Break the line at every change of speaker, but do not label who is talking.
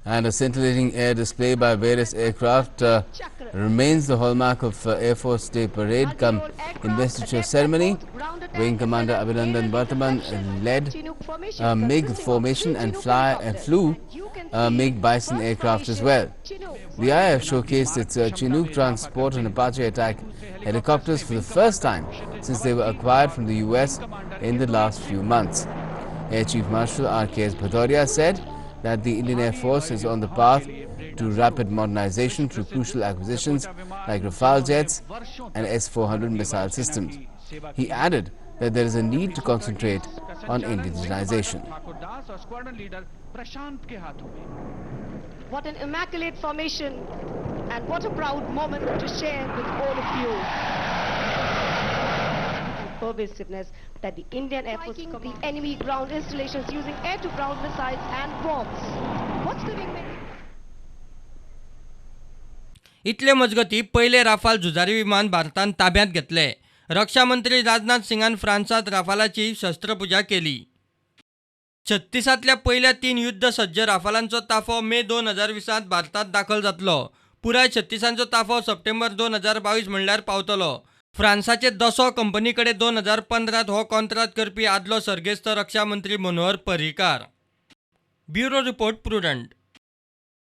And a scintillating air display by various aircraft remains the hallmark of Air Force Day parade cum investiture ceremony. Wing Commander Abhinandan Varthaman led a MiG formation and flew a MiG Bison aircraft as well. The IAF showcased its Chinook transport and Apache attack helicopters for the first time since they were acquired from the US in the last few months. Air Chief Marshal R.K.S. Bhadauria said that the Indian Air Force is on the path to rapid modernization through crucial acquisitions like Rafale jets and S-400 missile systems. He added that there is a need to concentrate on indigenization.
What an immaculate formation and what a proud moment to share with all of you. And pervasiveness that the Indian Air Force the enemy ground installations using air-to-ground missiles and bombs. What's the wingman?
इतले मजगती पयले Rafale झुजारी विमान भारतान ताब्यांत घेतले. रक्षा मंत्री राजनाथ सिंगान फ्रांसांत राफालाची शस्त्रपुजा केली. 36तांतल्या पयल्या 3 युद्ध सज्ज राफालांचो ताफो मे 2020 भारतांत दाखल जातलो. पुराय 36 ताफो सप्टेंबर 2022 म्हणल्यार पावतलो. फ्रांसाचे दसो कंपनी कडेन 2015 हो कॉन्त्रात करपी आदलो सर्गेस्त रक्षा मंत्री Manohar Parrikar. Bureau report, Prudent.